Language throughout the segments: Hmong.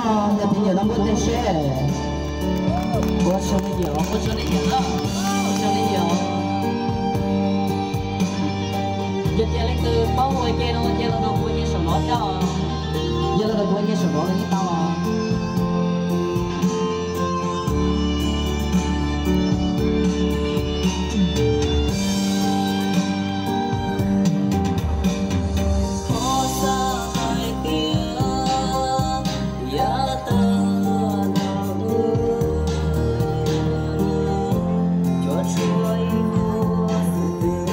Yog tus nyiam no muab tes seb. Ua tsaug nej nyiam, ua tsaug nej nyiam, ua tsaug nej nyiam. Yog tias leej twg paub ua ke no ces los nrog kuv ua ke saum no thiab os. Yog los nrog kuv ua ke saum no los yeej tau os. Ua tsaug nej nyiam, ua tsaug nej nyiam. Ua tsaug nej nyiam, ua tsaug nej nyiam.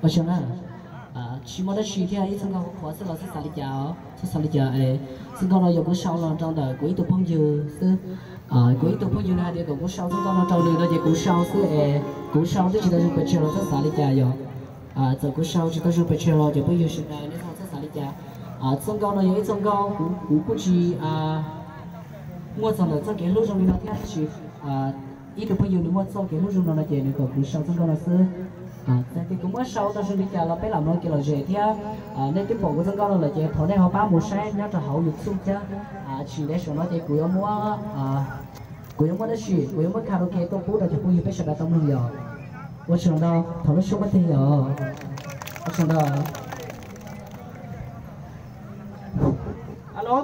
Ua tsaug na. Tsis muaj dab tsi thiab, ib txoj nkauj qhuav xwb los txhob xav li cas, txhob xav li cas es txoj nkauj no yog kuv sau los rau ntawm kuv ib tug phooj ywg xwb. Kuv ib tug phooj ywg nws hais tias kom kuv sau txoj nkauj no rau nws no ces kuv sau xwb es kuv sau twb tsis tau zoo pes tsawg los txhob xav li cas yog. Txawm kuv sau tsis tau zoo pes tsawg los cov phooj ywg sawv daws nej txhob xav li cas. Txoj nkauj no yog ib txoj nkauj kuv kuj tsis muaj txog ntawm txoj kev hlub zoo li no thiab tab sis ib tug phooj ywg nws muaj txoj kev hlub zoo no no ces nws kom kuv sau txoj nkauj no xwb. Txawm tias kuv muab sau tau zoo li cas los peb lam mloog kev lom zem thiab. Nej twb pom kuv txoj nkauj no lawm ces thov nej ho pab mus saib nyob rau hauv YouTube thiab. Tsis ntev saum no ces kuv yuav muab, kuv yuav muab dab tsi, kuv yuav muab karaoke tuaj pub rau cov phooj ywg peb sawv daws tau mloog yom. Ua tsaug ntau, thov lub suab muab tig yom. Ua tsaug ntau. Alo.